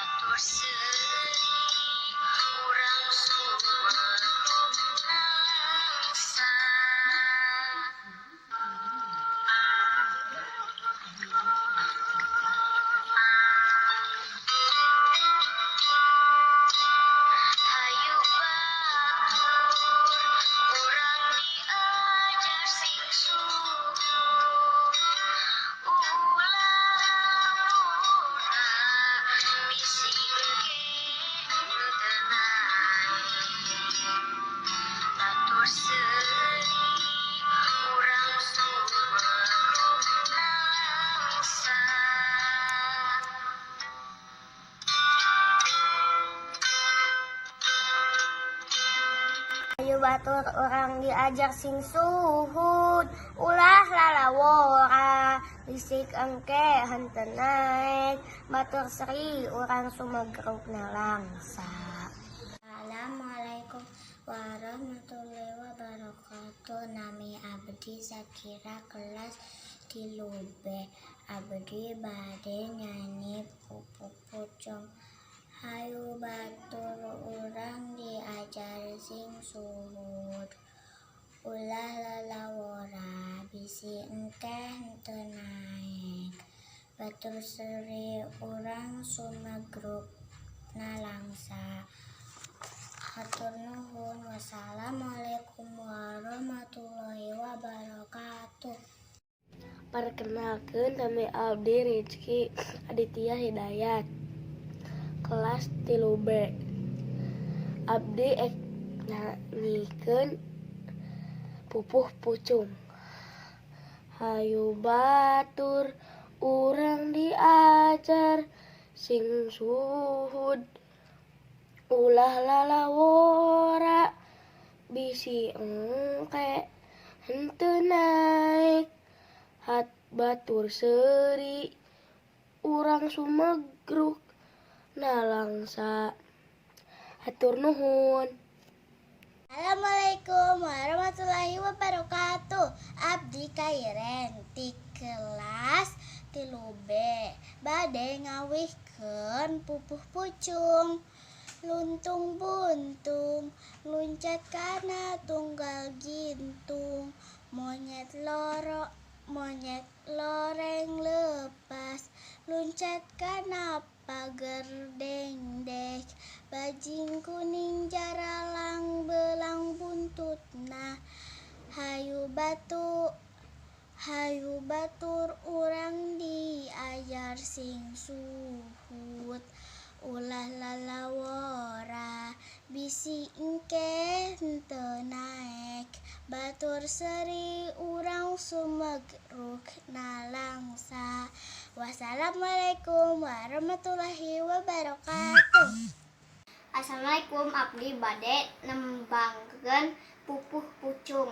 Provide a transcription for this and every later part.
Batur seuri urang sumegruk nalangsa. Hayu batur urang diajar sing suhud, ulah lalawora bisi engke henteu naek. Batur seuri urang sumegruk nalangsa. Hayu batur urang diajar sing suhud, ulah lalawora bisik engke henteu naek. Batur seri urang sumegruk nalangsa. Assalamualaikum warahmatullahi wabarakatuh. Nami abdi Sakira kelas 3B. Abdi bade nyanyi Pupuh Pucung. Hayu batur urang diajar sing suhud, ulah lalawora bisi engke henteu naek. Batur seuri urang sumegruk nalangsa. Hatur nuhun. Wassalamualaikum warahmatullahi wabarakatuh. Perkenalkan, nami abdi Rizky Aditya Hidayat, kelas 3B. Abdi ek nyanyikeun Pupuh Pucung. Hayu batur urang diajar sing suhud, ulah lalawora bisi engke henteu naek. Hat batur seuri urang sumegruk nalangsa. Hatur nuhun. Assalamualaikum warahmatullahi wabarakatuh. Abdi Kairen ti kelas 3B bade ngawihkeun Pupuh Pucung. Luntung buntung luncat kana tunggal gintung, monyet loro monyet loreng lepas luncat kana pager dengdek, bajing kuning jaralang belang buntutna. Hayu batur urang diajar sing suhud, ulah lalawora bisi engke henteu naek. Batur seuri urang sumegruk nalangsa. Wassalamualaikum warahmatullahi wabarakatuh. Assalamualaikum, abdi bade nembangkeun Pupuh Pucung.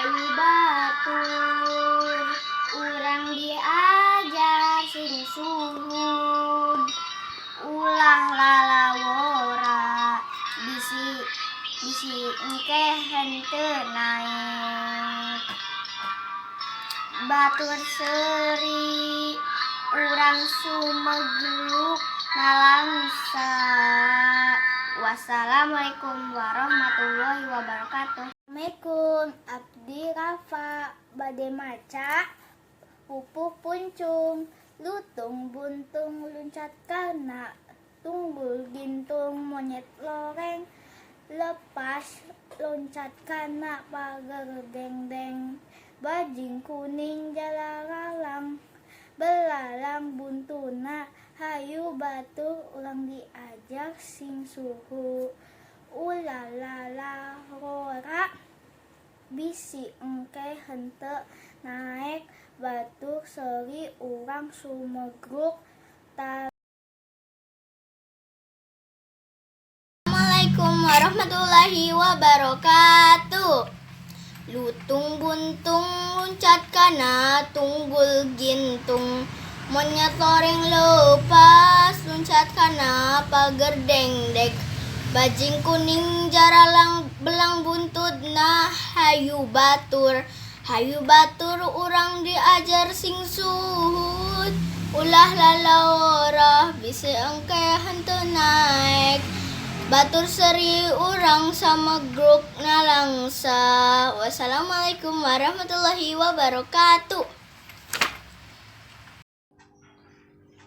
Hayu batur urang diajar sing suhud, ulah lalawora bisi bisi engke henteu naek. Batur seuri urang sumegruk nalangsa. Wassalamualaikum warahmatullahi wabarakatuh. Assalamualaikum, abdi Rafa bade maca Pupuh Puncung. Lutung buntung luncat kana tunggul gintung, monyet loreng lepas loncat kana pager dengdeng, bajing kuning jalaralang belalang buntuna. Hayu batur urang diajar sing suhu, ulah lalawora bisi engke henteu naek. Batur seuri urang sumegruk ta. Assalamualaikum warahmatullahi wabarakatuh. Lutung buntung luncat kana tunggul gintung, monyet loreng lepas luncat kana pager dengdek, Bajing kuning jaralang belang buntutna hayu batur. Hayu batur urang diajar sing suhud. Ulah lalawora bisi engke henteu naek. Batur seri urang sumegruk nalangsa. Wassalamualaikum warahmatullahi wabarakatuh.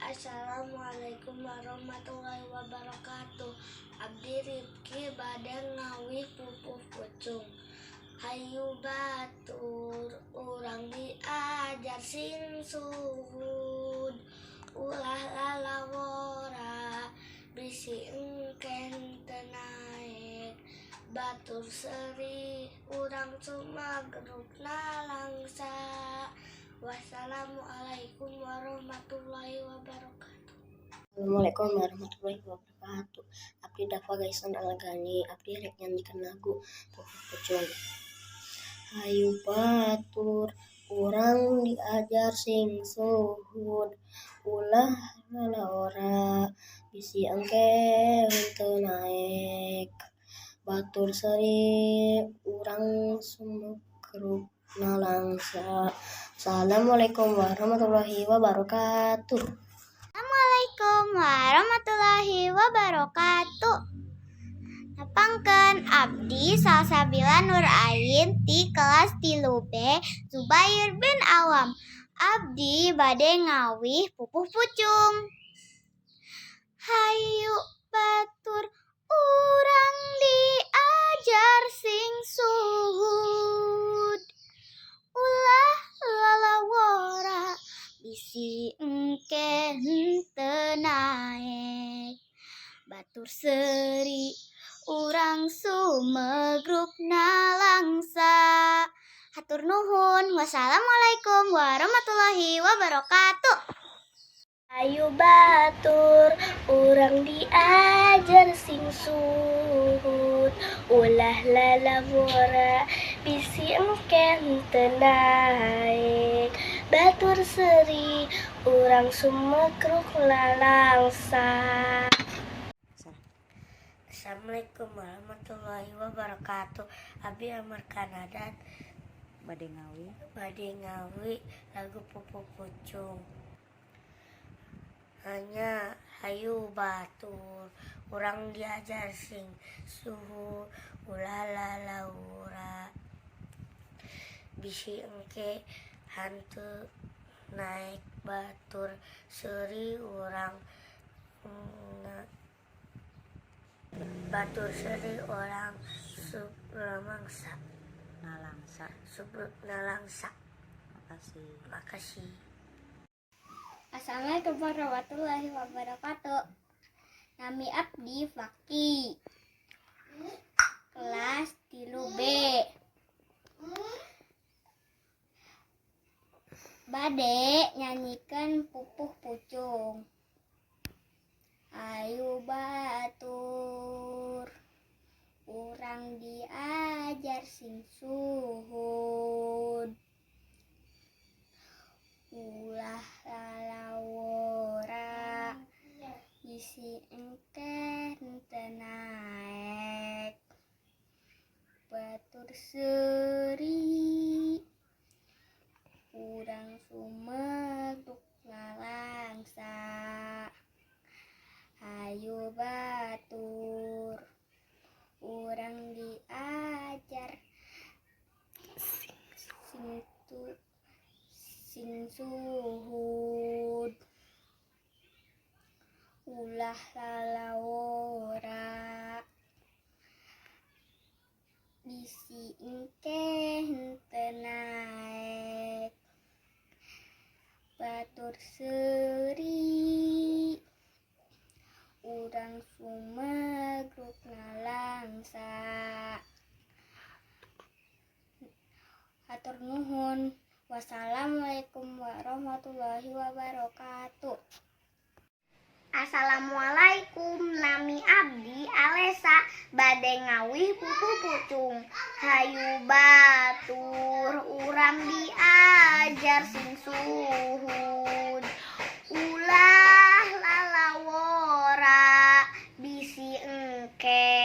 Assalamualaikum warahmatullahi wabarakatuh. Abdi Rifki bade ngawih pupuh pucung. Hayu batur urang diajar sing suhud. Ulah lalawora bisi engke henteu naek. Batur seri urang sumegruk nalangsa. Wassalamualaikum warahmatullahi wabarakatuh. Assalamualaikum warahmatullahi wabarakatuh. Abdi Dafa Gaisan Algani. Abdi rek nyanyikan lagu Pupuh Pucung. Hayu batur urang diajar sing suhud. Ulah lalawora bisi engke henteu naek. Batur seri urang sumegruk nalangsa. Assalamualaikum warahmatullahi wabarakatuh. Assalamualaikum warahmatullahi wabarakatuh. Nepangkeun abdi Salsabila Nur Ain ti kelas 3B Zubair bin Awam. Abdi bade ngawih pupuh pucung. Hayu batur urang diajar sing suhud. Ulah lalawora bisi engke henteu naek. Batur seri urang sumegruk nalangsa. Hatur nuhun. Wassalamualaikum warahmatullahi wabarakatuh. Hayu batur urang diajar sing suhud. Ulah lalawora bisi engke henteu naek. Batur seri urang sumegruk lalangsa. Assalamualaikum warahmatullahi wabarakatuh. Abdi Amar Kanadat Bade ngawi bade ngawi lagu Pupuh Pucung. Hanya hayu batur urang diajar sing suhu ulah lalawora bisi engke henteu naek. Batur seri urang batur seri urang subremangsa nalangsa. Subruk nalangsa. Makasih. Makasih. Assalamualaikum warahmatullahi wabarakatuh. Nami abdi Faki. Kelas 3B. Bade nyanyikan pupuh pucung. Hayu batur urang diajar sing suhud. Ulah lalawora bisi engke henteu naek. Batur seri urang sumegruk nalangsa. Hayu batur urang diajar sing suhud. Ulah lalawora bisi engke henteu naek. Batur seri urang sumegruk nalangsa. Hatur nuhun. Wassalamualaikum warahmatullahi wabarakatuh. Assalamualaikum, nami abdi Alesa bade ngawih pupuh pucung. Hayu batur urang diajar sing suhud. Ulah lalawora bisi engke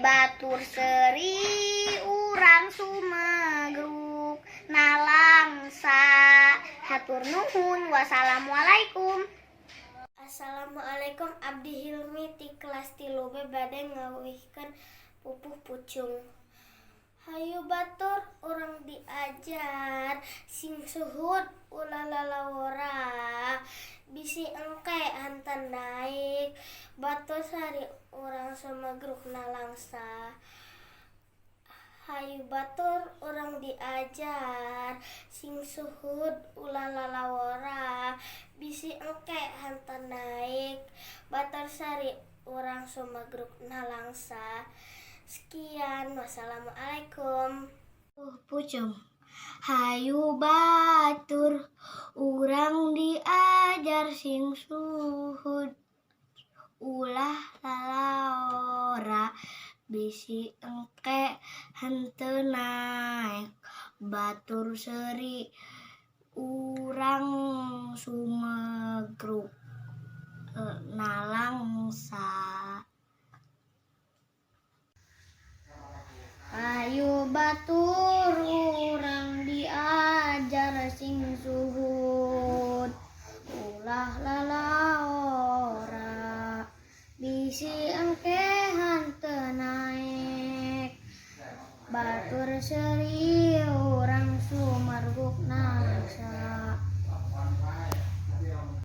Batur seuri urang sumegruk nalangsa. Hatur nuhun, wassalamualaikum. Assalamualaikum, Abdi Hilmi ti kelas 3B bade ngawihkeun pupuh pucung. Hayu batur urang diajar sing suhud ulah lalawora bisi engke henteu naik batur sari urang sumegruk nalangsa. Hayu batur urang diajar sing suhud ulah lalawora bisi engke henteu naik batur sari urang sumegruk nalangsa. Sekian, wassalamualaikum. Pucung. Hayu batur urang diajar sing suhud ulah lalawora bisi engke henteu naek batur seuri urang sumegruk nalangsa. Hayu batur urang diajar sing suhud ulah lalawora bisi engke henteu naek batur seuri.